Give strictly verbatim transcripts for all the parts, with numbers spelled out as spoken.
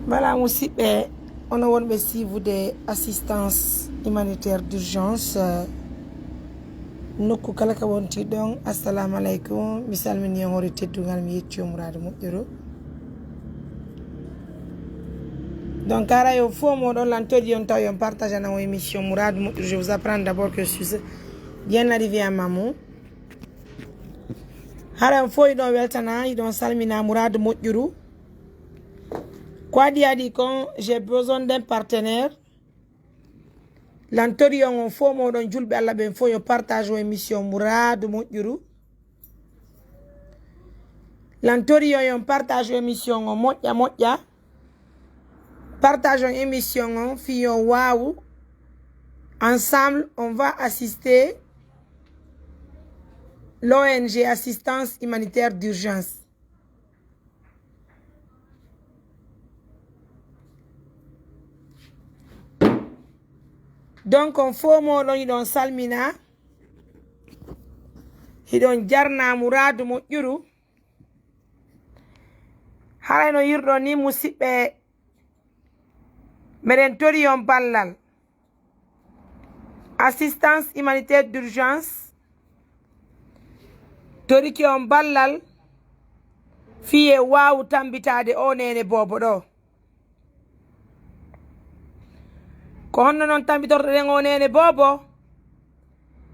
Voilà, musidɓe, onon wonɓe siifude assistance humanitaire d'urgence, eh, nokku kala ka wonti ɗon, assalamu aleykum. Mi salmini on hoore teddungal, mi yetti on muraadu moƴƴuru. Donc, haray on fof moɗon lantori on tawi on partage ana on émission muraadu moƴƴuru. Je vous apprends d'abord que je suis bien arrivé à Mamou. Haray on fof hiɗon weltana, hiɗon salmina muraadu moƴƴuru. Ko adii adii kon, j'ai besoin d'un partenaire. Lantori on on fof moɗon julɓe Allah ɓen fof yo partage on émission muraadu moƴƴuru. Lantori on on partage on émission on moƴƴa moƴƴa. Partage on émission on fii yo waawu. Ensemble, on va assister l'O N G Assistance Humanitaire d'Urgence. Donc, on fof moɗon hiɗon salmina, hiɗon jarna muraadu moƴƴuru. Haray no yirɗon ni, musidɓe, meɗen tori on ballal. Assistance humanitaire d'urgence torike on ballal fii e waawu tambitaade o neene boobo ɗo. Ko honno non tambitortoɗen o neene boobo?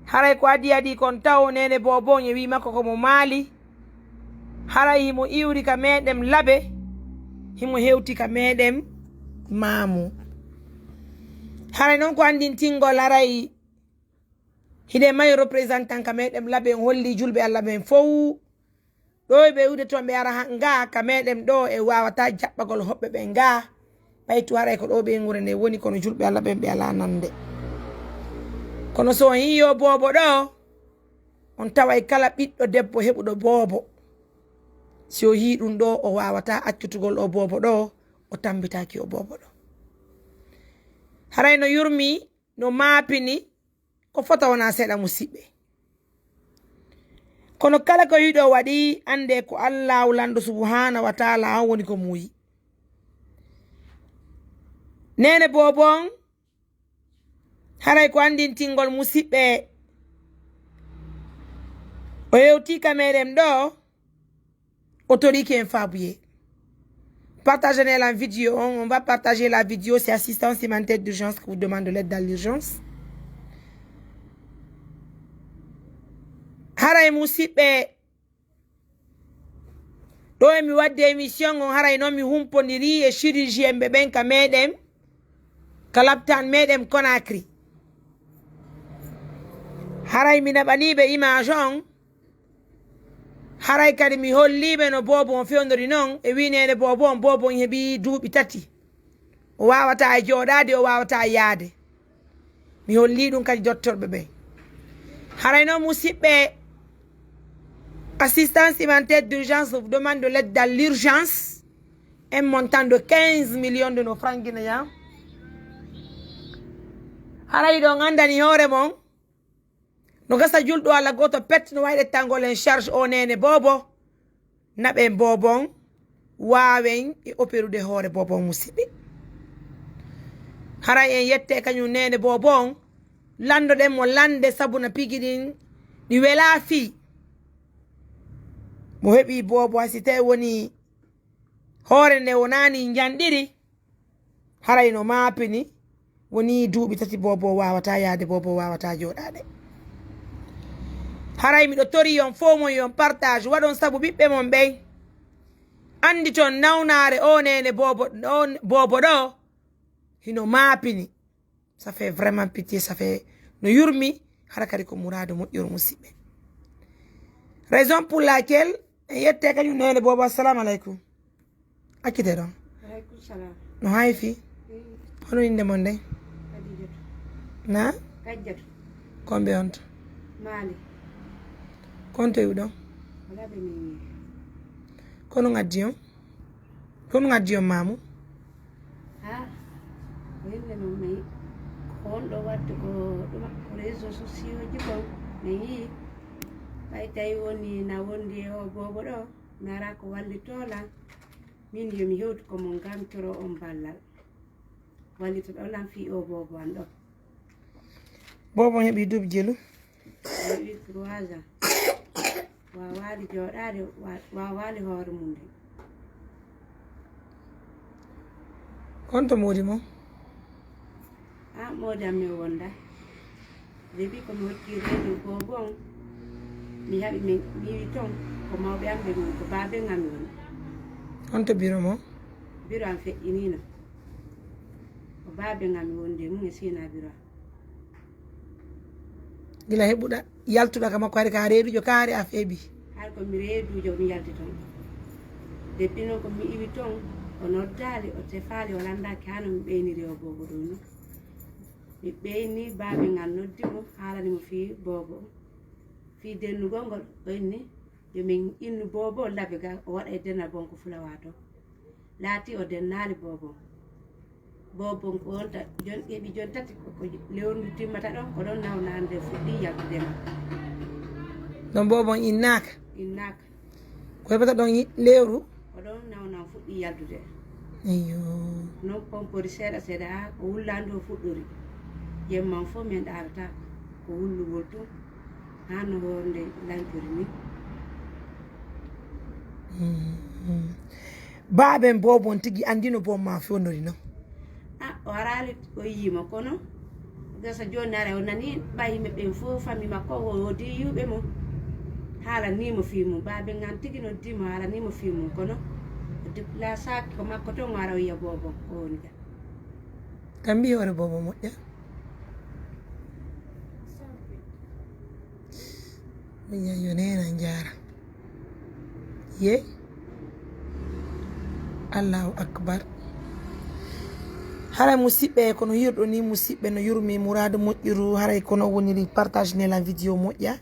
Haray ko adii adii kon taw o neene boobo on e wii makko ko mo Maali. Haray himo iwri ka meɗen Labe, himo hewti ka meɗen Maamu. Haray non ko andintingol, haray hiɗen mari représentant ka meɗen Labe, en holli julɓe Allah ɓen fow. Ɗo ɓe iwde toon ɓe ara ha nga ka meɗen ɗo e wawata jaɓɓagol hoɓɓe ɓen nga. Ɓaytu haray ko ɗo ɓe ngure nde woni, kono julɓe Allah ɓen ɓe ala nande. Kono so on yiyo boobo ɗo, on taway kala ɓiɗɗo debbo heɓuɗo boobo, si o yii ɗum ɗo, o wawata accutugol o boobo ɗo, o tambitaki o boobo ɗo. Haray no yurmi, no maapini, ko fota wona seeɗa, musiɓɓe. Kono kala ko yiɗo waɗi, ande ko Allahu lanɗo subhanahu wa taala on woni ko muuyi. Neene boobo on, haray ko andintingol, musiɓɓe, o yewti ka meɗen ɗo, o torike en faabuye. Partagez la vidéo, on, on va partager la vidéo, c'est assistance humanitaire d'urgence que vous demande de l'aide dans l'urgence. Haray musiɓɓe, ɗo emi wadde émission on, haray noon mi humpondiri e chirurgien ɓe ɓen ka meɗen, ka laptan meɗen Conakry. Haray mi naɓaniɓe image on, haray kadi mi holliɓe no boobo on fewndori noon, e wi neene boobo on, boobo on heɓi duuɓi tati. O wawata e jooɗaade, o wawata yaade. Mi holli ɗum kadi dottorɓe ɓen. Haray noon, musiɓɓe, assistance humanitaire d'urgence, demande de l'aide dans l'urgence, un montant de quinze millions de nos francs guinéens. Haray ɗon andani hoore mon, no gasa julɗo Allah gooto pet no wawi ƴettangol en charge o neene boobo. Naɓen boobo on, waawen e operude hoore boobo on, musiɓɓe. Haray en yette kañum neene boobo on, landoɗen mo lande sabu na pigi ɗin ɗi wela fii. Mo heɓi boobo, hay si tawi woni hoore nde wonani njanɗiri, haray no maapini, woni duuɓi tati boobo wawata yaade, boobo wawata jooɗaade. Haray miɗo tori on fow mon yon partage waɗon sabu ɓiɓɓe mon ɓen andi ton nawnaare o neene boobo, o boobo ɗo hino maapini. Ça fait vraiment pitié, ça fait no yurmi, hara kadi ko muraadu moƴƴuru, musiɓɓe. Raison pour laquelle en yette kañum neene boobo. Assalamu aleykum. Accite ɗon. Aleykum salam. No hayfi? Mm. Hono innde mon nden? Kadijatu. Na? Kajjatu. Kombe on to? Maali. Kon to iwɗon? Wala ɓe min. Kono ngaddi on? Kono ngaddi on maamu? Ha. Ko innde non mayi. Ko on ɗo waɗde ko ɗuma ko réseaux sociaux ji kon. Mi yii. Ɓay tawi woni na wondi e o boobo ɗo. Mi ara ko wallitoo lan. Min yo mi hewtu ko mon gam toro on ballal. Wallito ɗon lan fii o boobo an ɗo. Boobo heɓi duuɓi jelu. Heɓi trois ans. Waawaali jooɗaade, wa- waawaali hoore mum de. Honto moodi mo? A moodi am mi wonda. Debi ko mi hocci reedu boobo on. Mi haɓi mi mi wi ton ko mawɓe am ɓe woni ko baaben am woni. Honto biro mo? Biro am feƴƴiniino. Ko baaben am woni de mum e siina biro am. Gila heɓuɗa yaltuɗa ka makko hari ka reedujo ka hari a feebi. Har ko mi reedujo mi yalti ton. Debbi noon ko mi iwi ton o noddaali o tefaali o lanndaaki haa no mi ɓeyniri o boobo ɗo ni. Mi ɓeyni baabe ngal noddi mo haalani mo fii boobo. Fii dennugol ngol o inni yo min innu boobo labe ga o waɗa e denal bonko fulawa to. Laati o dennaali boobo. Boobo ko wonta jon heɓi jon tati ko lewru ndu timmata ɗon ko ɗon nawnande fuɗɗi yaltude ma. Ɗon boobo on innaaka. Innaaka. Ko heɓata ɗon lewru. Ko ɗon nawnan fuɗɗi yaltude. Iyo. Non pompori seeɗa seeɗa ko wullandu o fuɗɗori. Jemman fof min ɗaarata ko wullugol tun. Haa no hoore nde lancori ni. Baaben boobon tigi anndino boom ma fewndori non. A o araali o yiyii mo kono gasa jooni ara o nani ɓay yimɓe ɓen fof famille makko o woodi yiwɓe mo. Haalanii mo fii mum baaben an tigi noddii mo haalanii mo fii mum kono o déplaçaaki ko makko ton o ara o yiya boobon ko woni ga. Tan mbi hoore boobo moƴƴa. Moƴƴa yo neena jaara. Ye. Allahu akbar. Haray musiɓɓe kono yirɗo ni musiɓɓe no yurmi muradu moƴƴuru haray kono woniri partage ne la vidéo moƴƴa.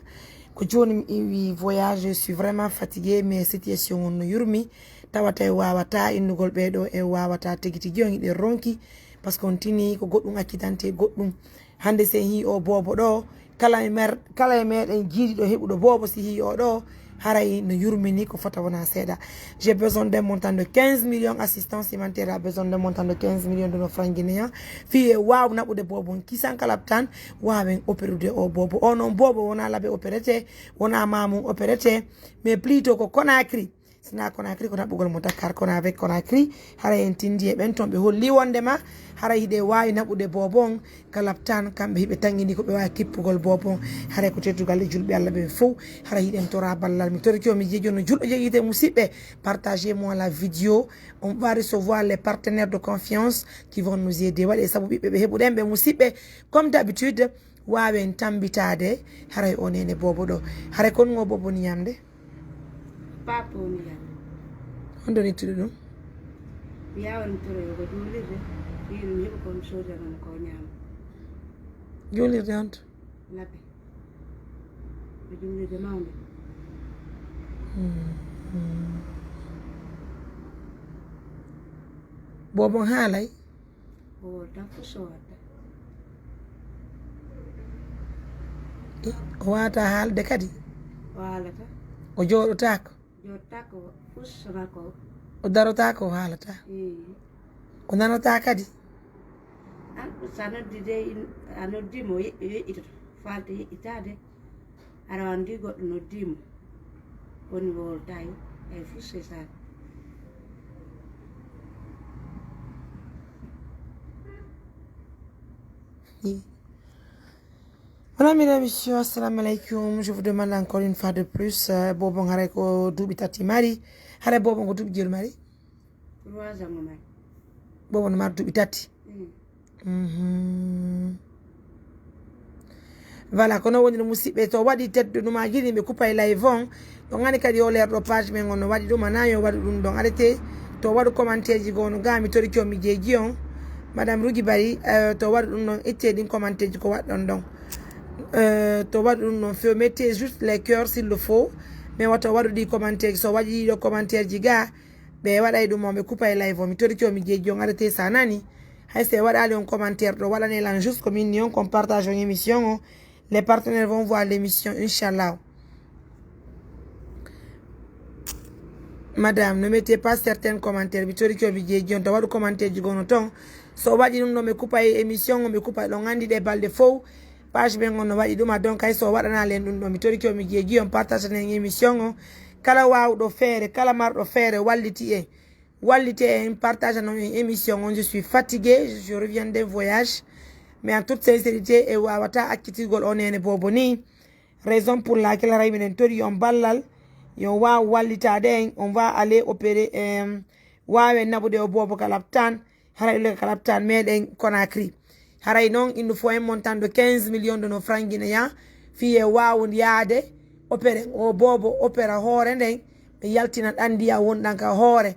Ko jooni mi iwi voyage je suis vraiment fatigué mais situation on no yurmi. Tawata e wawata innugol ɓeɗo e wawata tigi tigi on hiɗen ronki. Parce que on tini ko goɗɗum accitante goɗɗum. Hande si en hii o boobo ɗo kala e mer kala e meɗen jiidiɗo heɓuɗo boobo si hii o ɗo haray no yurmini ko fota wona seeɗa. J'ai besoin d'un montant de quinze millions assistance humanitaire a besoin d'un montant de quinze millions de nos francs guinéens. Fii e waaw naɓude boobo on kisan kala tan waawen operude o boobo o noon boobo wona labe operete. Wona mamum operete. Mais plutôt ko Conakry. Sina Conakry ko naɓugol mo Dakar kono avec Conakry haray en tindi e ɓen toon ɓe holli wondema haray hiɗe waawi naɓude boobo on kalab tan kamɓe hiɓe tangini ko ɓe waawi kippugol boobo on. Haray ko teddugal e julɓe Allah ɓe fof haray hiɗen tora ballal mi toriki o mi jeejo no julɗo jeeƴite musiɓɓe. Partagez moi la vidéo. On va recevoir les partenaires de confiance qui vont nous aider waɗe sabu ɓiɓɓe ɓe heɓuɗen ɓe musiɓɓe. Comme d'habitude waawen tambitaade haray o nene boobo ɗo. Haray kon ngo boobo ni ñamde. Papo mi yalla. Honɗo nittuɗo ɗum? Mi yawan toro yo ko juulirde. Fii ɗum heɓi kon soodana ko ñaama. Juulirde honto? Labe. Ko juulirde mawnde. Boobon haalay. O wota fof so watta. O wata haalde kadi. O haalata. O jooɗotako. Jotta ko fof sona ko. O darotako o haalata. Ii. O nanata kadi. An sa noddi de a noddi mo yeƴƴitoto falte yeƴƴitade. Aɗa anndi goɗɗo noddiimo woni wowltaay ay fuu sesaani. Voilà, mesdames et messieurs, assalamu alaikum. Je vous demande encore une fois de plus, euh, bobo haray ko duuɓi tati mari. Haray bobo ko duuɓi jelu mari. Trois ans mo mari. Bobo no mari duuɓi tati. Voilà, kono woni no musiɓɓe to waɗi teddu numaji ɗin ɓe kupay live on. Ɗon ani kadi o lerɗo page men on no waɗi ɗum ana yo waɗu ɗum ɗon arete. To waɗu commentaire ji goo no ga mi tori comi jeeji on. Madame Rugi Bari, euh, to waɗu ɗum ɗon itte ɗin commentaire ji ko waɗɗon ɗon. Euh, to waɗu ɗum ɗon few mettez juste les cœurs s'il le faut. Mais wato waɗu ɗi commentaire so waɗi ɗiɗo commentaire ji ga. Ɓe waɗay ɗum on ɓe kupay live on mi tori comi jeeji on arete sa nani. Hay si waɗali on commentaire ɗo waɗane lan juste ko min ni on kon partage on émission o. Les partenaires vont voir l'émission inchallah. Madame, ne mettez pas certains commentaires. Mi torike on, mi jeeji on, to waɗu commentaire ji gono ton. So waɗi ɗum ɗo, mi kupa e émission o, mi kupa, ɗon anndi ɗe balɗe fow. Page men on no waɗi ɗum, a donc hay so waɗana len ɗum ɗo. Mi torike on, mi jeeji on, partage en émission o. Kala waawɗo feere, kala marɗo feere, walliti en. Wallite en, partage non en émission on. Je suis fatigué, je reviens d'un voyage. Mais en toute sincérité, e wawata accitirgol o nene bobo ni. Raison pour laquelle haray minen tori on ballal, yo waaw wallitaade en, on va aller opérer, euh, waawen naɓude o boobo ka laptaan, haray ɗum ka laptaan meɗen Conakry. Haray noon, il nous faut un montant de quinze millions de nos francs guinéens, fii e waaw yaade opérer o boobo, opérer hoore nden, ɓe yaltina ɗan ndiyam wonɗan ka hoore.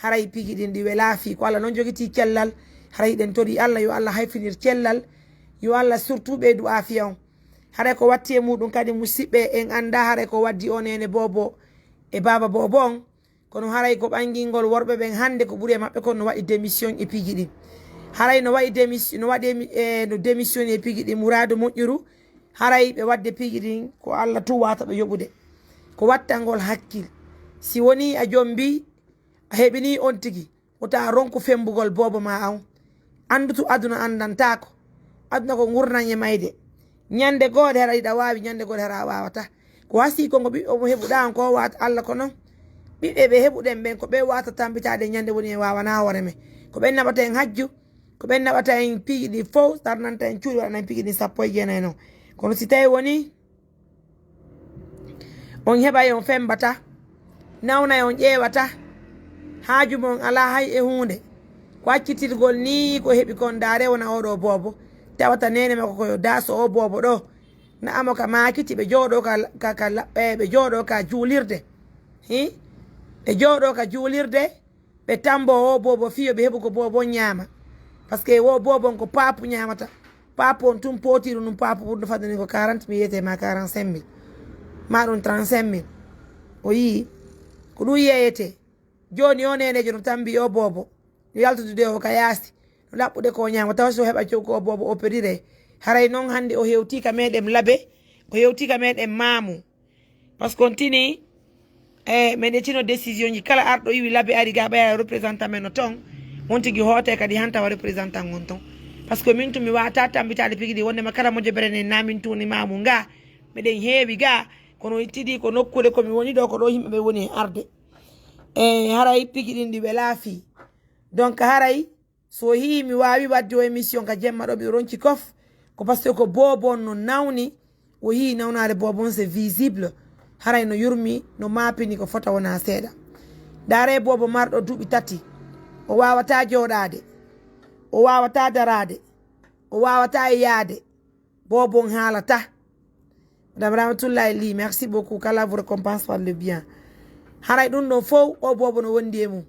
Haray pigi ɗin ɗi welaa fii, ko Allah noon jogitii cellal. Haray ɗen tori Allah, yo Allah hayfinir cellal, yo Allah surtout ɓeydu aafiya on. Haray ko watti e muuɗum kadi, musiɓɓe, en anndaa haray ko waddi o neene boobo e baaba boobo on. Kono haray ko ɓangingol worɓe ɓen hannde ko ɓuri e maɓɓe kon no waɗi démission e pigi ɗin. Haray no waɗi démis-, no waɗi emi-, e, no démission e pigi ɗin, muraadu moƴƴuru. Haray ɓe waɗde pigi ɗin ko Allah tun wata ɓe yoɓude. Ko wattangol hakkil. Si woni a jombi, a heɓini on tigi, wota ronku fembugol boobo ma on. Anndutu aduna anndantaako. Aduna ko ngurnan e mayde. Ñande goode hara iɗa waawi, ñande goode hara a waawata. Ko hasii kon ko ɓiɓɓe mo heɓuɗaa on ko wata Allah ko non. Ɓiɓɓe ɓe heɓuɗen ɓen ko ɓe wata tambitaade ñande woni en waawana hoore men. Ko ɓen naɓata en hajju, ko ɓen naɓata en piiji ɗi fow, sarnanta en cuuɗi, waɗana en piiji ɗi sappo e jeenayi non. Kono si tawi woni on heɓay on fembata, nawnay on ƴeewata, haaju mon alaa hay e huunde. Ko accitirgol nii ko heɓi kon, ndaare wona oɗo boobo, tawata neene makko ko yo daaso o boobo ɗo, na amo ka maakiti, ɓe jooɗo ka, ka, ka la-, eh, ɓe jooɗo ka juulirde. Hi? Ɓe jooɗo ka juulirde, ɓe tambo o boobo fiyo ɓe heɓu ko boobo on ñaama. Parce que wo boobo on ko paapu ñaamata. Paapu on tun pootiru nun paapu ɓurɗo fadde nin ko quarante mille yiyete ma quarante-cinq mille. Ma ɗum trente-cinq mille. O yii. Ko ɗum yeeyete. Jooni o neenejo no tambi o boobo. No yaltudude o ka yaasi. No ɗaɓɓude ko o ñaama. Tawa so heɓa cewko o boobo o perire. Haray non hannde o hewti ka meɗen labe. O hewti ka meɗen maamu. Parce que on tini, eh, meɗen tino décision ji kala arɗo iwi labe ari ga ɓaya représentant men no ton. On tigi hoote kadi han tawa représentant on ton. Parce que min tun mi wata tambitaade pigi ɗi wonde ma kala mo jobere ne na min tuni mamu nga. Meɗen heewi ga, kono ittidi ko nokkude ko mi woni ɗo, ko ɗo yimɓe ɓe woni e arde. Eh, haray pigi ɗin ɗi welaa fii. Donc haray so hii mi waawi waɗde o émission ka jemma ɗo, mi ronci kof, ko parce que ko boobon no nawni, o hii nawnaare boobon c'est visible, haray no yurmi, no maapini ko fota wona seeɗa. Ndaare boobo marɗo duuɓi tati, o waawata jooɗaade, o waawata daraade, o waawata yaade, boobon haalata. Madame Ramatoulaye Ly, merci beaucoup. Qu'Allah vous récompense par le bien. Haray ɗum ɗon fow, o boobo no wondi e mum.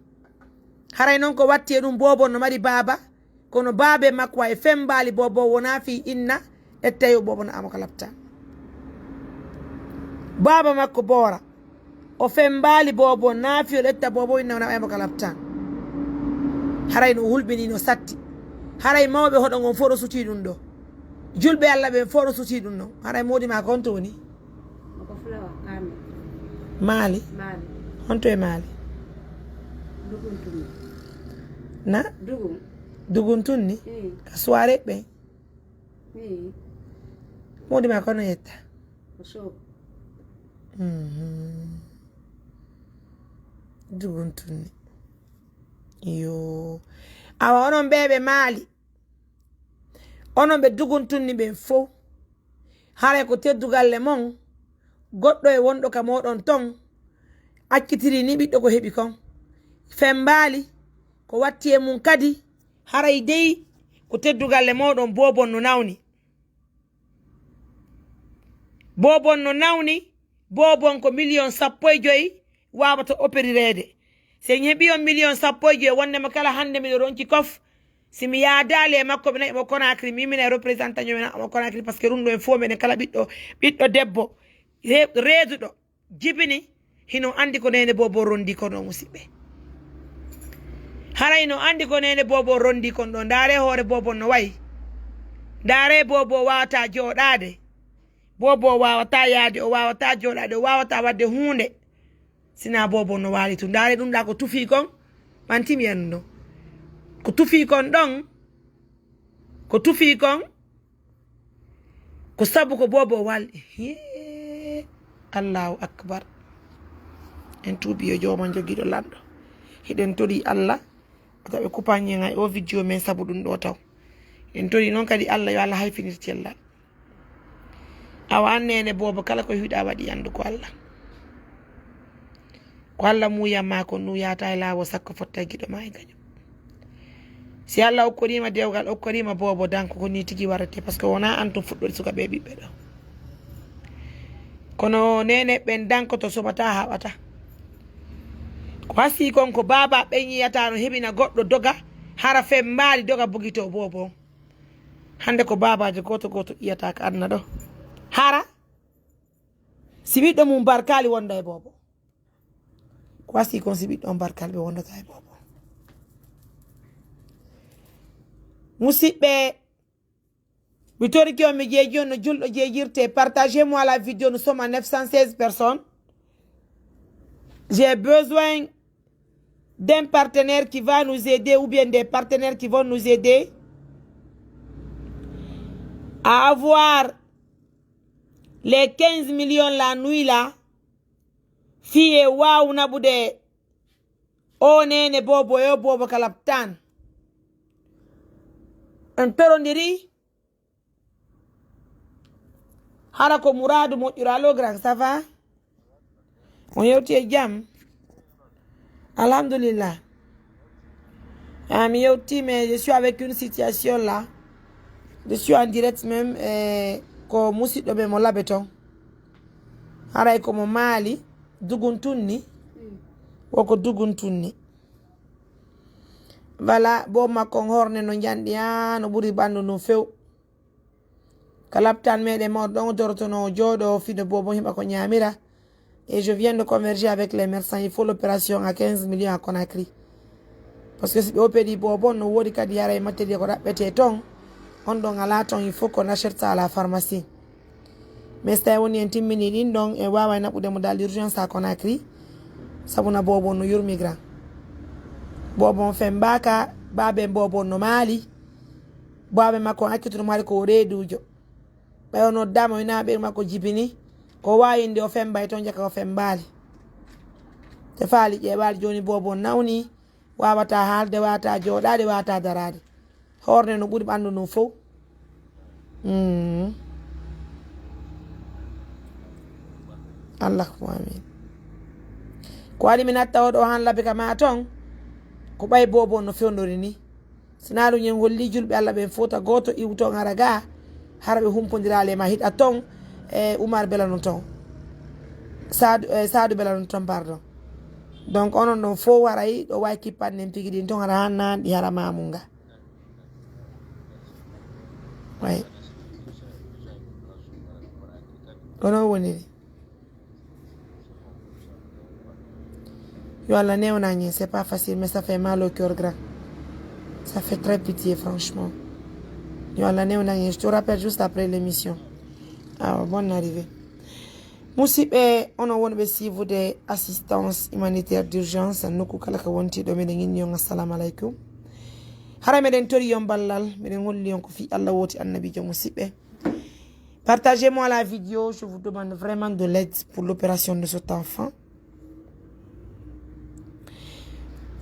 Haray noon ko watti e ɗum, boobo no mari baaba, kono baabe makko ay fembaali boobo wona fii inna, etta yo boobo no amo ka lapta. Baaba makko boora. O fembaali boobo naafiyol etta boobo inna wona ɓaymo ka laptan. Haray no hulɓini no satti. Haray mawɓe hoɗo ngon fof no sutii ɗum ɗo. Julɓe Allah ɓen fof no sutii ɗum ɗon. Haray moodi ma ko honto woni? Ko fulawa, amin. Maali? Maali. Honto e maali? Dugun tunni. Na? Dugun. Dugun tunni? Mm. Ka soirée ɓen? Mm. Moodi ma ko no yetta? Ko so. Mhm. Dugun tunni. Yo. Awa onon ɓe ɓe maali. Onon ɓe dugun tunni ɓen fow. Haray ko teddugalle mon. Goɗɗo e wonɗo ka moɗon ton. Accitiri ni ɓiɗɗo ko heɓi kon. Fembaali. Ko watti e mum kadi. Haray dey ko teddugalle moɗon boobon no nawni. Boobon no nawni, boobon ko miliyon sappo e joyi waawata operireede. Si en heɓi on miliyon sappo e joyi, wonndema kala hannde miɗo ronci kof, si mi yaadaali e makko, mi nayi mo Conakry, mi, min e représentant ñoo, mi nayi mo Conakry, parce que ɗum ɗo en fof meɗen kala ɓiɗɗo, ɓiɗɗo debbo, re-, reeduɗo, jibini, hino anndi ko neene boobo rondi kon ɗo, musiɓɓe. Haray no anndi ko neene boobo rondi kon ɗo. Ndaare hoore boobo no wayi. Ndaare boobo waawata jooɗaade. Boobo o waawata yaade, o waawata jooɗaade, o waawata waɗde huunde. Sina bobo no waali tun. Ndaare ɗum ɗa ko tufi kon. Ɓantimi en no. Ko tufi kon ɗon. Ko tufi kon. Ko sabu ko bobo waali. Hee. Allahu akbar. En tuubi yo jooma jogiiɗo lanɗo. Hiɗen tori Allah. Wata ɓe kupan en hay o video men sabu ɗum ɗo taw. En tori noon kadi Allah yo Allah hayfinir cellal. Awa an nene bobo kala ko hiɗa waɗi anndu ko Allah. Ko Allah muuyam ma ko nuyata e laawo sakko fotta e giɗo ma e gaño. Si Allah okkorima dewgal, okkorima bobo danko ko ni tigi warate parce que wona an tun fuɗɗori sukaɓe e ɓiɓɓe ɗo. Kono nene ɓen dankoto soɓata haɓata. Ko hasi kon ko baba ɓen yiyata no heɓina goɗɗo doga hara fe mbaali doga bugito bobo. Hande ko babajo goto goto iyata ka aduna ɗo. Hara si ɓiɗɗo mum barkali wonda e bobo. Ko wasi kon si ɓiɗɗo on barkali ɓe wondata e bobo. Musidɓe, mi toriki on mi jeeji on no julɗo jeejirte. Partagez moi la vidéo, nous sommes à neuf cent seize personnes. J'ai besoin d'un partenaire qui va nous aider ou bien des partenaires qui vont nous aider à avoir les quinze millions la nuit là. Fiye waw naɓude o nene bobo yo bobo kalab tan. En torondiri. Hara ko muradu moƴƴura lo grand ça va? On yewti e jam? Alhamdulillah. Ah, mi yewti mais je suis avec une situation là. Je suis en direct même eh, ko musidɗo ɓe mo laɓe ton. Haray ko mo maali dugun tunni. Woko dugun tunni. Voilà bo makko on horne no janɗi ha no ɓuri ɓandu ndun few. Ka laptan meɗen mawɗo ɗon o dorotono o jooɗo o fiɗo bobo heɓa ko ñamira. Et je viens de converger avec les médecins, il faut l'opération à quinze millions à Conakry. Parce que si ɓe opéri bobo no woodi kadi yara e matériel ko ɗaɓɓete ton. On ɗon ala ton, il faut qu'on achète ça à la pharmacie. Mais so tawi woni en timmini ɗin ɗon en wawa naɓude mo dal urgence à Conakry. Sabu na bobo no yurmi grand. Bobo on fembaka baben bobo no maali. Baabe makko on accituno mo hari ko o reedujo. Ɓay o noddama o ina ɓeru makko jibini ko wayinde o fembay ton jaka o fembali. Te faali ƴeeɓali joni bobo on nawni. Wawata haalde wata jooɗade wata darade. Horne no ɓuri ɓandu ndun fow. Mm. Allahumma amin. Ko waɗi mi natta oɗo han labi ka ma ton. Ko ɓay bobo on no fewndori ni. Sina ɗum en holli julɓe Allah ɓen fota goto iwto ngara ga. Hara ɓe humpodirale ma hiɗa ton. E umar bela non ton. Sadu e sadu bela non ton pardon. Donc onon ɗon fow haray ɗo wawi kippanɗen pigi ɗin ton hara hannan ɗi hara mamunga. Way. Ko non woniri. Yo Allah newnañi, c'est pas facile mais ça fait mal au cœur grand. Ça fait très pitié franchement. Yo Allah newnañi, je te rappelle juste après l'émission. Awa bonne arrivée. Musidɓe onon wonɓe siivude assistance humanitaire d'urgence nokku kala ka wonti ɗo meɗen inni on assalamu aleykum. Hara meɗen tori on ballal meɗen holli on ko fi Allah woti annabijo musidɓe. Partagez moi la vidéo, je vous demande vraiment de l'aide pour l'opération de cet enfant.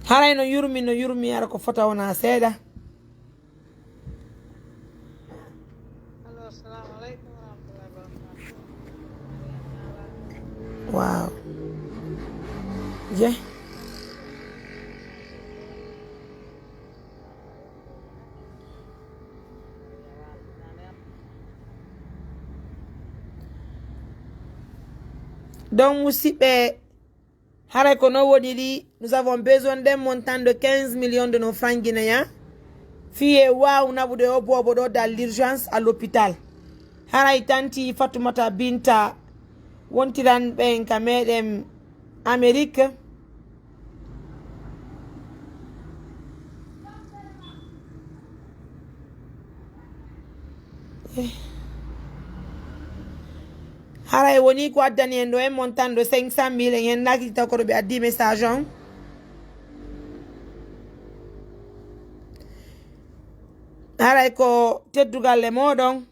Haray no yurmi no yurmi ara ko fota wona seeɗa. Waaw. Je. Donc musidɓe, haray ko non woniri. Nous avons besoin d'un montant de quinze millions de nos francs guinéens. Fiye waaw naɓude o boobo ɗo dans l'urgence à l'hôpital. Haray tanti Fatumata Binta wontiran ɓen ka meɗen Amérique. Eh. Aray woni ko addani en ɗo en montant ɗo cinq cent mille, en hennaaki taw ko ɗo ɓe addi message on. Aray ko teddugal e mooɗon.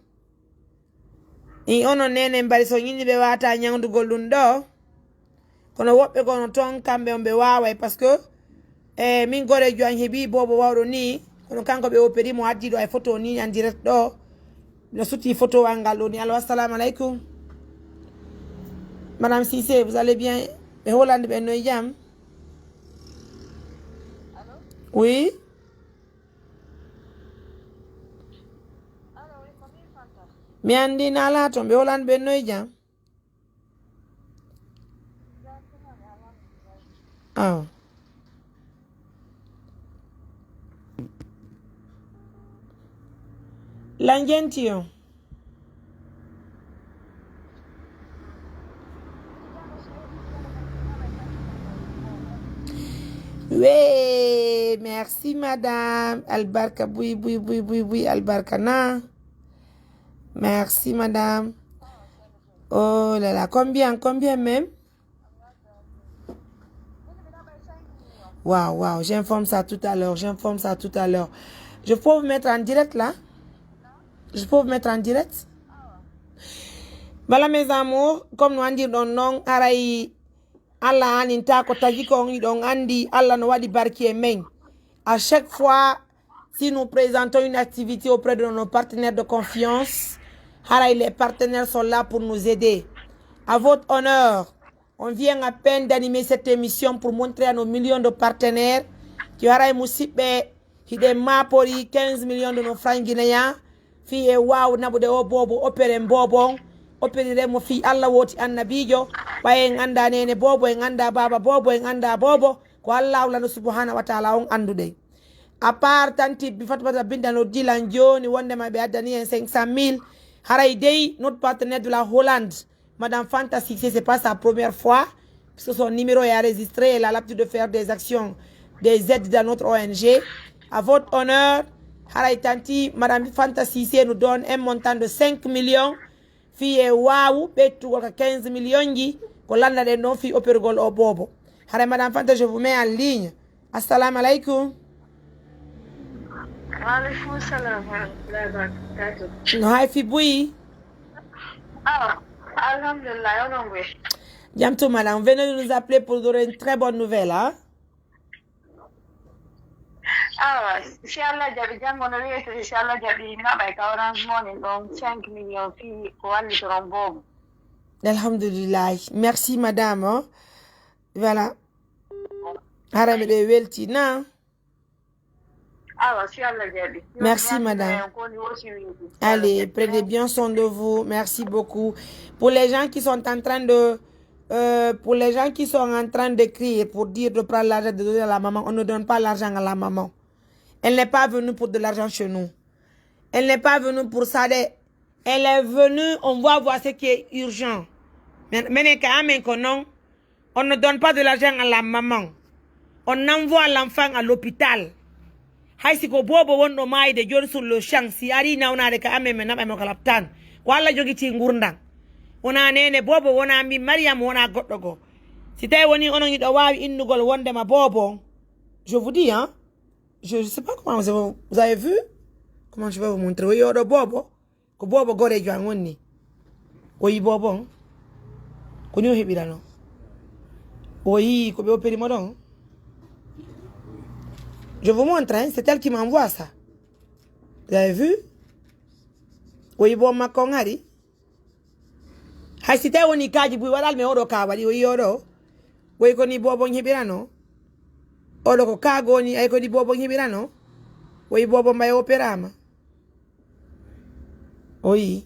I onon nene mbari so ñinni ɓe wata ñawdugol ɗum ɗo. Kono woɓɓe kono toon kamɓe on ɓe waaway, parce que e min gorejo an heɓi bobo wawɗo ni, kono kanko ɓe opéri mo addi ɗo ay photo ni en direct ɗo. No suti photo an ngal ɗo ni. Allo, assalamu aleykum. Madame Cissé, vous allez bien? Ɓe Hollande ɓe noy jam? Oui. Mi andi na ala toon ɓe Hollande ɓe noy jam? Aw. Lanjenti on. Oui, merci madame. Albarka, oui, oui, oui, oui, oui, albarka na. Merci madame. Oh là là, combien, combien même? Waouh, waouh, j'informe ça tout à l'heure, j'informe ça tout à l'heure. Je peux vous mettre en direct là? Je peux vous mettre en direct? Voilà mes amours, comme no andirɗon noon, aray Allah aninta ko tagi kon, hiɗon andi Allah no waɗi barki e men. À chaque fois, si nous présentons une activité auprès de nos partenaires de confiance, haray les partenaires sont là pour nous aider. À votre honneur, on vient à peine d'animer cette émission pour montrer à nos millions de partenaires que haray musidɓe hiɗen maapori quinze millions de nos francs guinéens. Fii e waaw naɓude o boobo, opéren boobo on, opériren mo fii Allah wooti annabiijo. Ɓay en anndaa neene boobo, en anndaa baaba boobo, en anndaa boobo, ko Allaahu lano subhaanahu wa taala on annduɗen. À part tanti Fatmata Binta no dilan jooni wondema ɓe addani en cinq cent mille, haray dey notre partenaire de la Hollande, Madame Fanta Cissé, c'est pas sa première fois, puisque son numéro est enregistré, elle a l'habitude de faire des actions, des aides dans notre O N G. À votre honneur, haray tanti, Madame Fanta Cissé nous donne un montant de cinq millions. Fii e waawu ɓettugol ka quinze millions ji, ko lanndaɗen ɗon fii opérugol o boobo. Haray Madame Fanta, je vous mets en ligne. Assalamu aleykum. Waaleykum salam wa rahmatullahi wa barakatuh. No hay fi buy? Ah, alhamdulillah, onon ɓe? Jam tuma, on venait de nous appeler pour donner une très bonne nouvelle, hein? Awa, si Allah jaɓi, janngo no weeti, si Allah jaɓi, mi naɓay ka Orange Money ɗon cinq millions fii ko wallitoron boobo. Alhamdulillah. Merci, madame, hein. Voilà. Hara miɗo welti na. Awa, si Allah jaɓi. Merci, madame. Allez, prenez bien soin de vous. Merci beaucoup. Pour les gens qui sont en train de, euh, pour les gens qui sont en train d'écrire pour dire de prendre l'argent de donner à la maman, on ne donne pas l'argent à la maman. Elle n'est pas venue pour de l'argent chez nous. Elle n'est pas venue pour ça. Elle est venue, on va voir ce qui est urgent. Mais, mais quand même, que non. On ne donne pas de l'argent à la maman. On envoie l'enfant à l'hôpital. Hay si ko boobo wonɗo maayde, jooni sur le champ, si ari nawnaade ka amen, mi naɓay mo ka laptaan. Ko Allah jogiti ngurndan. Wona neene boobo, wona min Mariam, wona goɗɗo goo. Si tawi woni onon hiɗo waawi innugol wondema boobo on, je vous dis, hein, je, je sais pas comment vous avez, vous avez vu, comment je vais vous montrer. Oui, oɗo boobo. Ko boobo goreejo an wonni. O yi boobo on. Ko ni o heɓirano. O yi ko ɓe opéri mo ɗon. Je vous montre, hein, c'est elle qui m'envoie ça. Vous avez vu? O yi boobo makko on hari. Hay si tawi woni kaaji buy waɗal, mais oɗo ka waɗi, o yi oɗo. O yi ko ni boobo on heɓirano. Oɗo ko ka goni, ay ko ni boobo on heɓirano. O yi boobo mbay opérama. O yi.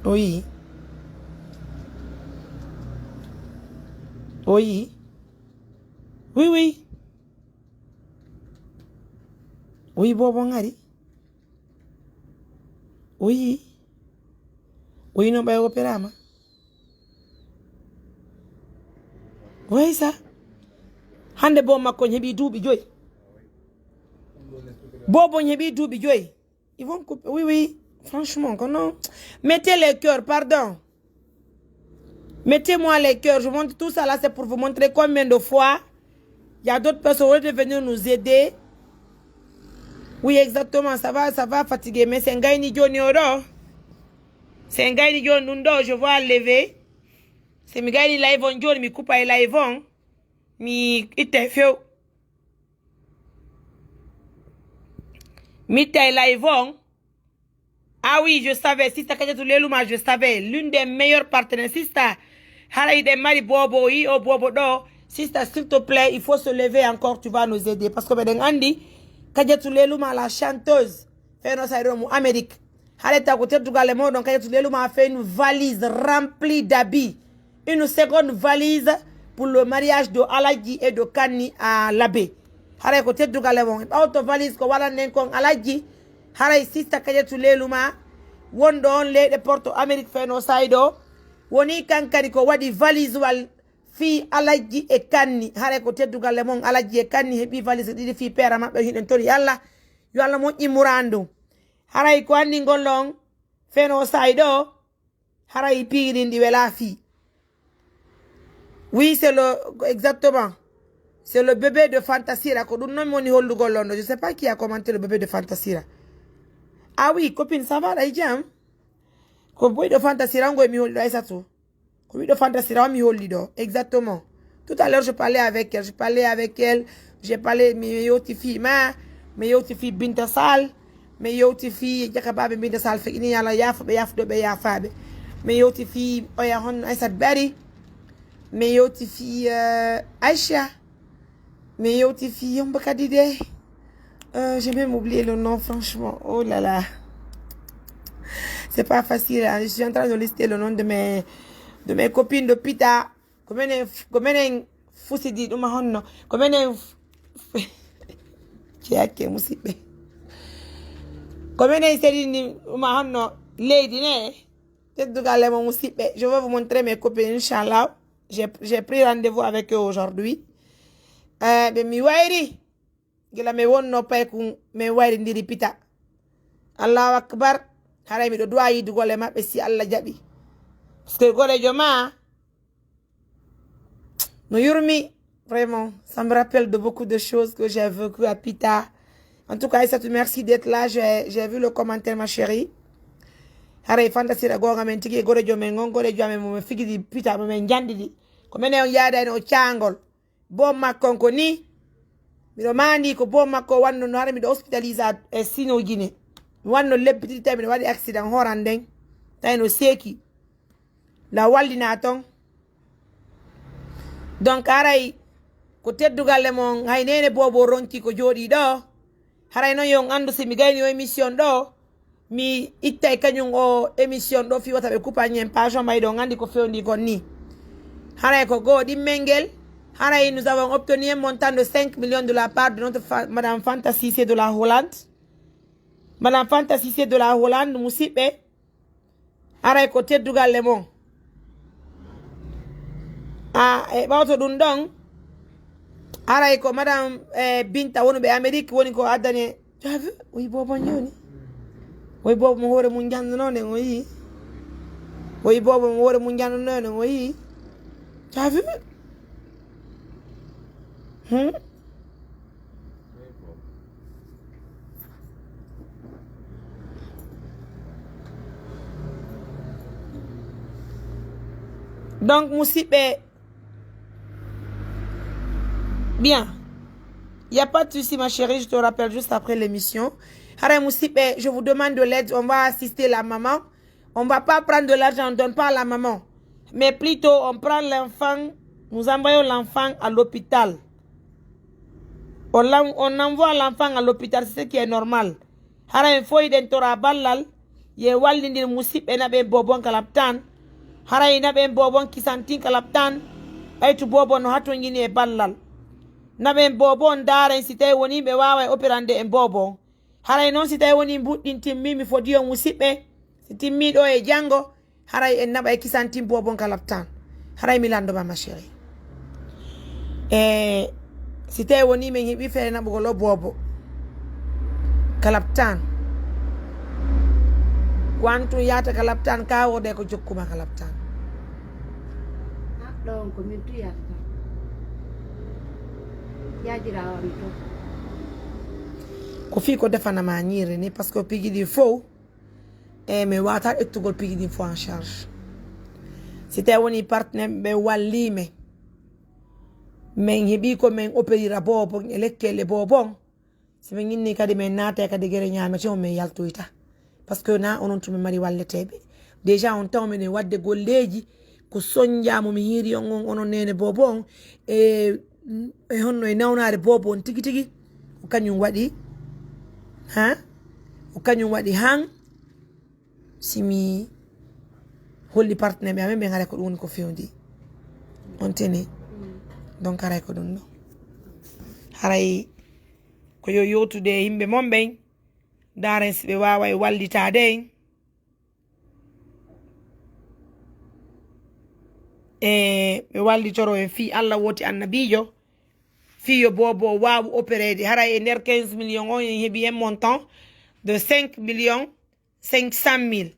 O yi. O yi. Oui, oui. O yi boobo ngari. O yi. O yi no ɓay opérama. Waysa. Hande boobo makko on heɓi duuɓi joyi. Boobo on heɓi duuɓi joyi. Ils vont couper. Oui, oui. Franchement, quand non. Mettez les cœurs, pardon. Mettez-moi les cœurs. Je montre tout ça là, c'est pour vous montrer combien de fois il y a d'autres personnes qui veulent venir nous aider. Oui, exactement. Ça va, ça va fatiguer. Mais c'est un gars ni Johnny Oro. C'est un gars ni Johnny Nundo. Je vois lever. C'est un gars ni live on Johnny. Mi coupe live on. Mi ite feu. Mi ittay live on. Ah oui, je savais. Sister Kadiatou Lelouma, je savais. L'une des meilleures partenaires. Sister, haray ɗen mari bobo, yi o bobo ɗo. Sister, s'il te plaît, il faut se lever encore, tu vas nous aider. Parce que meɗen andi, Kadiatou Lelouma, la chanteuse, feno sa ɗo mo Amérique. Haray taw ko teddugal e moɗon, Kadiatou Lelouma a fait une valise remplie d'habits. Une seconde valise pour le mariage de Aladji et de Kanni à Labé. Haray ko teddugal e mon. Ɓawto valise ko waɗanɗen kon Aladji. Haray sista Kadiatou Lelouma wonɗo on leyɗe Porto Amérique feno sayɗo. Woni kankadi ko waɗi valise wal fii Aladji e Kanni. Haray ko teddugal e mon Aladji e Kanni heɓi valise ɗiɗi fii père maɓɓe hiɗen tori Allah. Yo Allah moƴƴin muraadu. Haray ko anndi ngol on feno sayɗo. Haray piiri ndi wela fii. Oui, c'est le, exactement. C'est le bébé de Fantasira. Ko ɗum non woni hollugol on ɗo. Je sais pas qui a commenté le bébé de Fantasira. Ah oui, copine, ça va, ɗay jam? Ko boy de Fantasira, on mi holli ɗo, Aïssatou. Ko ɓiɗɗo Fantasira, on mi holli ɗo. Exactement. Tout à l'heure, je parlais avec elle. Je parlais avec elle. J'ai parlé, mi yewti fii ma, mi yewti fii Binta Sall, mi yewti fii Jaka Babe Binta Sall, fe ini yala yafuɓe, yafuɗo ɓe yafaɓe. Mi yewti fii oya honno Aïssat Bari, mi yewti fii euh, Aïcha, mi yewti fii yomba kadi de. Euh, j'ai même oublié le nom, franchement. Oh là là. C'est pas facile, hein. Je suis en train de lister le nom de mes, de mes copines de Pita. Ko menen, ko menen fusidi ɗum honno. Ko menen f-, jeyakke musiɓɓe. Ko menen sedini ɗum honno leydi ne. Teddugal e mo musiɓɓe. Je vais vous montrer mes copines, Inch'Allah. J'ai, j'ai pris rendez-vous avec eux aujourd'hui. Euh, ɓe mi wayri. Gila mi wonno paykun, mi wayrindiri Pita. Allahu Akbar. Haray miɗo du'a yidugol e maɓɓe si Allah jaɓi. Parce que goɗejo ma no yurmi, vraiment, ça me rappelle de beaucoup de choses que j'ai vécu à Pita. En tout cas, Aïssatou, merci d'être là. J'ai, j'ai vu le commentaire, ma chérie. Haray Fantasira gonga men tigi e goɗejo men on, goɗejo amen mo men figidi Pita, mo men jandidi. Ko menen on yaadani o cangol. Boom makko on ko ni. Miɗo mandi ko boom makko o wanno no hara miɗo hospitalisa e Sino Guinée. Mi wanno lebbi tati tawi miɗo waɗi accident horan nden. Tawi no seeki. La wallina ton. Donc haray ko teddugal e mon hay nene bobo ronki ko jooɗi ɗo. Haray non yo on anndu si mi gayni o émission ɗo, mi ittay kañum o émission ɗo fii wata ɓe kupañi en page o, mayɗo on anndi ko fewndi kon ni. Haray ko goo ɗimmel ngel, haray nous avons obtenu un montant de cinq millions de la part de notre fa-, Madame Fanta Cissé de la Hollande. Madame Fanta Cissé de la Hollande, musiɓɓe, haray ko teddugal e mon. A, e ɓawto ɗum ɗon, haray ko Madame, eh, Binta wonuɓe Amérique woni ko addani. Javi, oyi bobo on yoni. Oyi bobo mo hoore mum janndunoo nden o yii. Oyi bobo mo hoore mum janndunoo nden o yii. Javi. Hmm? Donc, musiɓɓe, bien. Il n'y a pas de souci, ma chérie, je te rappelle juste après l'émission. Haray musiɓɓe, je vous demande de l'aide. On va assister la maman. On va pas prendre de l'argent, on donne pas à la maman. Mais plutôt, on prend l'enfant, nous envoyons l'enfant à l'hôpital. On l'en-, on envoie l'enfant à l'hôpital, c'est ce qui est normal. Haray en fof hiɗen tora ballal, ye wallindir musiɓɓe naɓen bobon kalab tan. Haray naɓen bobon kisantin kalab tan. Ɓaytu bobon no hatongini e ballal. Naɓen bobon ndaaren si tawi woni ɓe waaway opérande en bobon. Haray noon si tawi woni mbuɗɗin timmi, mi fodi on musiɓɓe. Si timmi ɗo e janngo, haray en naɓa e kisantin bobon kalab tan. Haray mi lanndo ma, ma chérie. E si tawi woni min heɓi feere naɓugol o boobo kalab tan. Wantu yata ka laptan ka wode ko jokkuma ka laptan. Ɗon ko min tu yata. Yajira on to. Ko fi ko defanama ñiiri ni parce que pigi ɗi fow e mi wata ettugol pigi ɗi fow en charge. Si tawi woni partenaire ɓe wallime, min heɓi ko min opérira bobon e lekkele bobon. Si min ñinni kadi min naata kadi gere ñaamete on min yaltoyta. Parce que na onon tun mi mari walleteɓe. Déjà on taw miɗen wadde golleji ko sonjamo mi hiiri on on onon nene bobo on e e honno e nawnaare bobo on tigi tigi. Ko kañum waɗi ha ko kañum waɗi han si mi holli partenaire ɓe amen ɓe haray ko ɗum woni ko fewndi on teni. Donc haray ko ɗum ɗo haray ko yo yewtude e yimɓe mon ɓen. Ndaren si ɓe waaway wallitaade en. E ɓe wallitoro en fii Allah woti annabiijo fii yo boobo waawu opereede haray e nder quinze millions on en heɓi un montant de cinq millions cinq cent mille.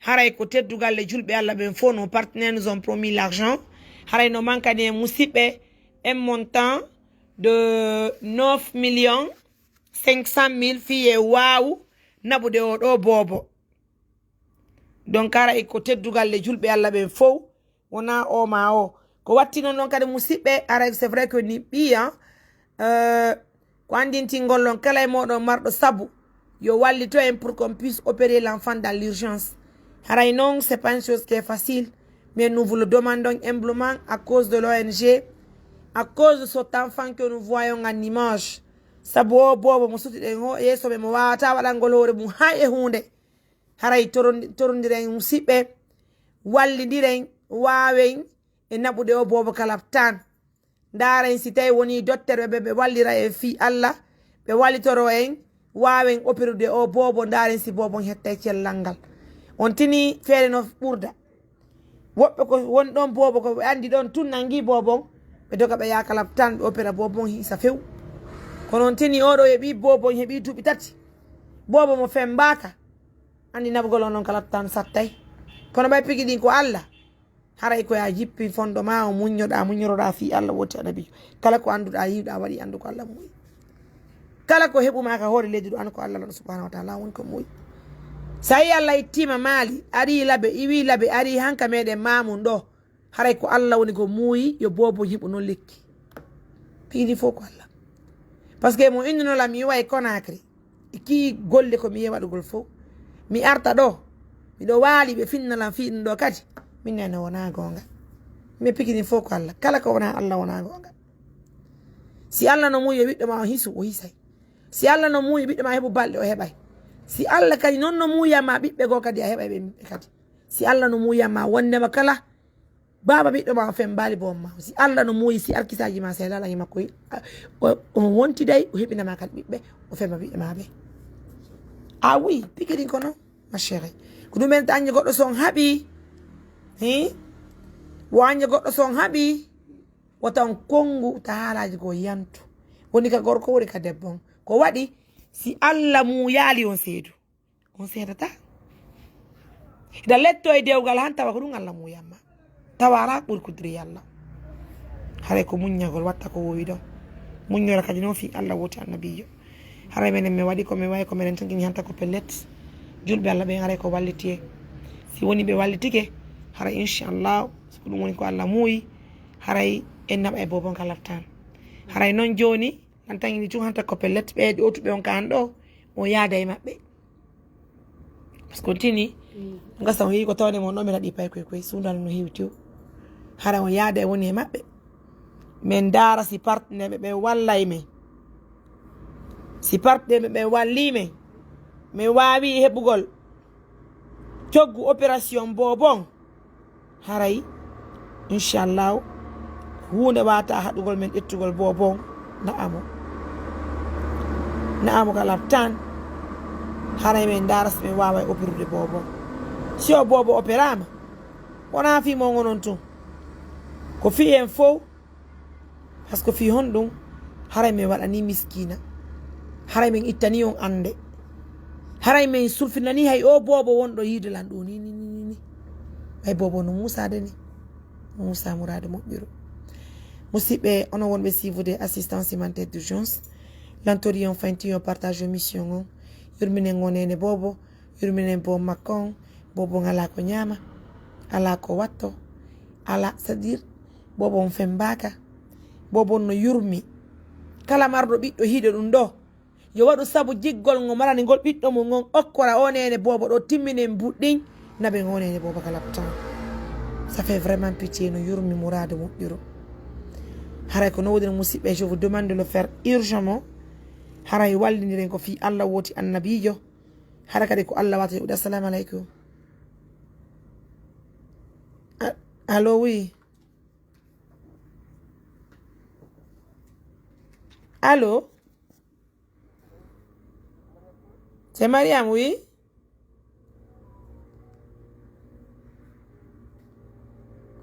Haray ko teddugal e julɓe Allah ɓen fof nos partenaires nous ont promis l'argent. Haray no mankani en musiɓɓe un montant de neuf millions cinq cent mille fii e waawu naɓude oo ɗoo boobo. Donc haray ko teddugal e julɓe Allah ɓen fof wona o ma o ko watti noon ɗon kadi musiɓɓe haray c'est vrai que ni ɓiya ko andintingol ɗon kala e moɗon marɗo sabu yo wallito en pour qu'on puisse opérer l'enfant dans l'urgence. Haray noon c'est pas une chose qui est facile, mais nous vous le demandons humblement à cause de l'ong, à cause de cet enfant que nous voyons en image. Sabu o boobo mo sutuɗen o yeeso men mo wawata waɗangol hoore mum hay e hunde. Haray torondiren musiɓɓe, wallidiren waawen e naɓude o boobo kala tan. Ndaaren si tawi woni dotterɓe ɓe ɓe wallira en fii Allah ɓe wallitoro en waawen operude o boobo. Ndaaren si boobon hettay cellal ngal. On tini feere no ɓurda. Woɓɓe ko woni ɗon boobo ko ɓe anndi ɗon tun nangi boobon ɓe doga ɓe yaha kala tan ɓe opera boobon hisa few. Kono on tini oɗo heɓi boobon heɓi duuɓi tati. Boobo mo fembaaka. Anndi naɓugol on noon kala tan sattay. Kono ɓay pigi ɗin ko Allah. Haray ko ya jippi fondo ma o muññoɗa muññoroɗa fii Allah woti annabijo. Kala ko annduɗa yiwɗa waɗi anndu ko Allah muuyi. Kala ko heɓuma ka hoore leydi ɗo an ko Allah lano subhanahu wa taala woni ko muuyi. Sa yi Allah ittima maali ari labe iwi labe ari hanka meɗen mamum ɗo. Haray ko Allah woni ko muuyi yo boobo heɓu noon lekki. Piidi fof ko Allah. Par ce que mo innunolam mi iwa e Conakry. Ki golle ko mi yehi waɗugol fof mi arta ɗo miɗo waali ɓe finnalan fii ɗum ɗo kadi min nene wona gonga. Mi pikini fof ko Allah kala ko wona Allah wona gonga. Si Allah no muuyo ɓiɗɗo ma o hisu o hisay. Si Allah no muuyo ɓiɗɗo ma heɓu balɗe o heɓay. Si Allah kadi noon no muuya ma ɓiɓɓe goo kadi a heɓay ɓe kadi. Si Allah no muuya ma wondema kala Baaba ɓiɗɗo ma o fembaali boom ma si Allah no muuyi si arkisaaji ma sey lalaŋi makko on wontiday o heɓinama kadi ɓiɓɓe o femba ɓiɓɓe ma ɓe. A wi piki ɗin kono ma chérie. Ko ɗum en aññe goɗɗo son haɓi hi wo aññe goɗɗo son haɓi wota on konngu ta haalaji goo yantu. Woni ka gorko woni ka debbo on ko waɗi si Allah muuyaali on seedu. On seedata hiɗa letto e dewgal han tawa ko ɗum allah muyamma. Tawa ala ɓuri kudiri allah. Haray ko muññagol watta ko wowi ɗon. Muññora kadi noon fi allah woti annabijo. Haray menen mi waɗi ko mi wawi ko menen tan gini hanta ko pellet. Julɓe allah ɓen haray ko wallitiye. Si woni ɓe wallitike haray inchallah ko ɗum woni ko allah muuyi. Haray en naɓa e bobon ka lattan. Haray noon joni an tan ini tun hanta ko pellet ɓe ɗotuɓe on ka an ɗo on yaada e maɓɓe. Par ce que on tini gasa on yehi ko tawde mon ɗo mi raɗi pay koy koy sundal no heewi tew. Hara on yaada e woni e maɓɓe. Min ndaara si partenaire ɓe ɓe wallay min. Si partenaire ɓe ɓe walli min min waawi heɓugol coggu opération boobon. Haray inchallahu huunde wata haɗugol men ƴettugol boobon. Na'amo na'amo ka labtan. Haray men ndaara si men waaway operude boobon. Si o boobo operama wona fii mon onon tun ko fii en fow. Par ce que fii honɗum haray min waɗani miskina. Haray min ittani on annde. Haray min sulfinani hay o boobo wonɗo yiide lan ɗo ni ni ni ni ni. Hay boobo no muusaade ni. Muusa muraade moƴƴuru. Musidɓe, onon wonɓe siifude assistance humanitaire d'urgence, lantori on faynti on partage o mission on. Yurminen o neene boobo, yurminen boobo makko on. Boobo on alaa ko ñaama, alaa ko watto, alaa, c'est-à-dire, boobo on femmbaaka. Boobo on no yurmi. Kala marɗo ɓiɗɗo hiiɗo ɗum ɗo, yo waɗu sabu jiggol ngo marani ngol ɓiɗɗo mum on, okkora o neene boobo ɗo, timminen mbuɗɗin, naɓen o neene boobo ka laptan. Ça fait vraiment pitié, no yurmi muraade moƴƴuru. Haray ko no wodino musidɓe, je vous demande de le faire urgemment. Haray wallindiren ko fii Allah wooti annabiijo. Hara kadi ko Allah wata yoɓude. Assalamu aleykum. A-, allo, oui. Allo? C'est Mariam, oui?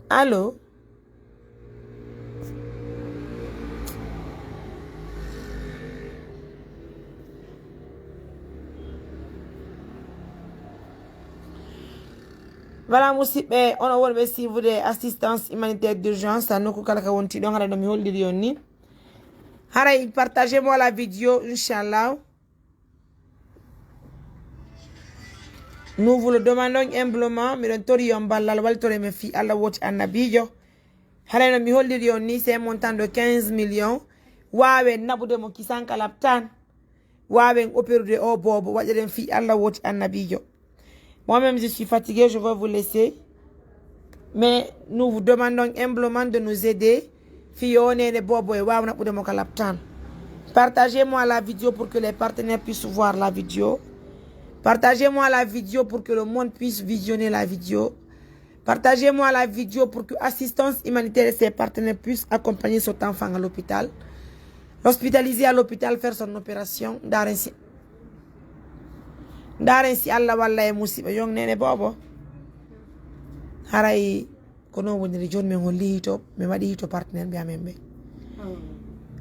Allo? Voilà, musidɓe, onon wonɓe siifude assistance humanitaire d'urgence, nokku kala ka wonti ɗon, haɗa no mi holliri on ni. Haray, partagez-moi la vidéo, inchallah. Nous vous le demandons humblement, miɗon tori on ballal, waltore men fii Allah wooti annabiijo. Haray no mi holliri on ni, c'est un montant de quinze millions. Waawen naɓude mo kisan ka laptan. Waawen opérude o boobo, waɗiren fii Allah wooti annabiijo. Moi-même, je suis fatiguée, je vais vous laisser. Mais nous vous demandons humblement de nous aider. Fii yo neene boobo e waaw naɓude mo ka laptan. Partagez-moi la vidéo pour que les partenaires puissent voir la vidéo. Partagez-moi la vidéo pour que le monde puisse visionner la vidéo. Partagez-moi la vidéo pour que assistance humanitaire et ses partenaires puissent accompagner cet enfant à l'hôpital. L'hospitaliser à l'hôpital, faire son opération. Ndaaren si, ndaaren si Allah walla e musiba. Yon neene boobo. Haray ko non woniri jooni, min holli hito, min waɗi hito partenaire ɓe amen ɓe.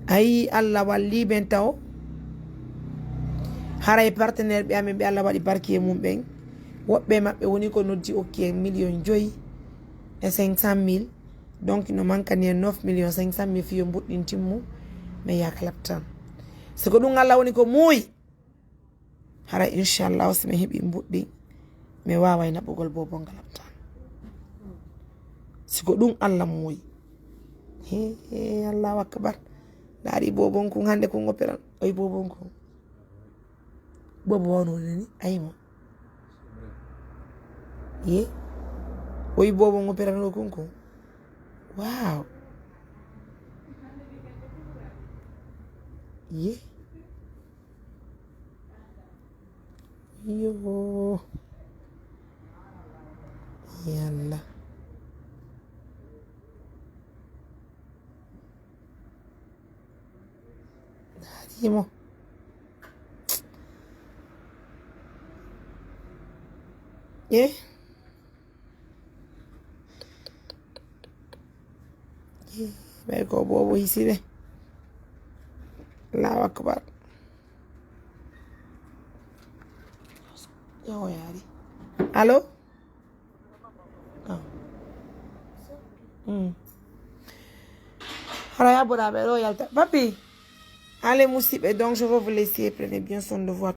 Ayi, Allah walli ɓen taw. Haray partenaire ɓe amen ɓe, Allah waɗi barki e mum ɓen. Woɓɓe maɓɓe woni ko noddi okki en million joyi e cinq cent mille. Donc no mankani en neuf millions cinq cent mille fii yo mbuɗɗin timmu. Min yaaka laptan. Si ko ɗum Allah woni ko muuyi. Hara inchallahu, si mi heɓi mbuɗɗi, mi waaway naɓugol boobo ngal am tan. Si ko ɗum Allah muuyi. He, he, Allahu akbar. Ndaari boobon kun hannde kun operan. Oy boobon kun. Boobo wano ni, ayi mo. Ye. Oy boobon operan o kun kun. Wow. Ye. Yo. Yalla. Ndaari mo. Eh? Eh, ɓay ko boobo hisi de. Allahu akbar. Yawo yaari. Allo? Ah. Hmm. Hara ya boɗa ɓe ɗo yalta. Papi, allez, musiɓɓe, donc je vais vous laisser. Prenez bien soin de vous.